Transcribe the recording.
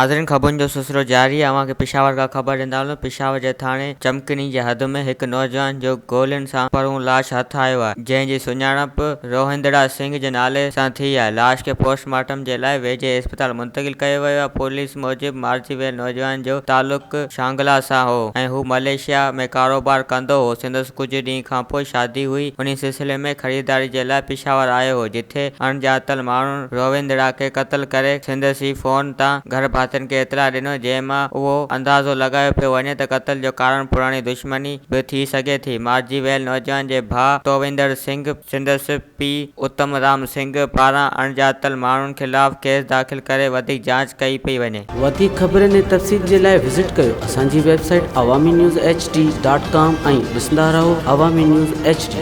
ناظرين خبرن جو سلسلو جاري آهي اوهان کي پشاور کان خبر ڏيندا هلون پشاور جي ٿاڻي چمڪني جي حد ۾ هڪ نوجوان جو گولين سان پرون لاش هٿ آيو آهي جنهن جي سڃاڻپ روهندڙا سنگهه جي نالي سان ٿي آهي لاش کي پوسٽ مارٽم جي لاء ويجهي اسپتال منتقل ڪيو ويو آهي پوليس موجب مارجي ويل نوجوان جو تعلق شانگلا سان هو ۽ هو ملائيشيا ۾ ڪاروبار ڪندو هو سندس ڪجهه ڏينهن کانپوء شادي هئي انهي سلسلي ۾ خريداري جي لاء پشاور آيو هو جتي اڻڄاتل ماڻهن رويندڙا کي قتل ڪري سندس ئي فون تان گهر ڀاتين کي اطلاع ڏنو جنهن مان اهو اندازو لڳايو پيو وڃي ته قتل جو ڪارڻ پراڻي دشمني به ٿي سگهي ٿي مارجي ويل نوجوان جي ڀاء توويندڙ سنگهه سندس پيء اتم رام سنگهه پاران اڻڄاتل ماڻهن خلاف ڪيس داخل ڪري وڌيڪ جاچ ڪئي پئي وڃي. وڌيڪ خبرن ۽ تفصيل جي لاء وزٽ ڪيو اسان جي website Awami news H D dot com ۽ ڏسندا رهو عوامي نيوز ايڇ ڊي.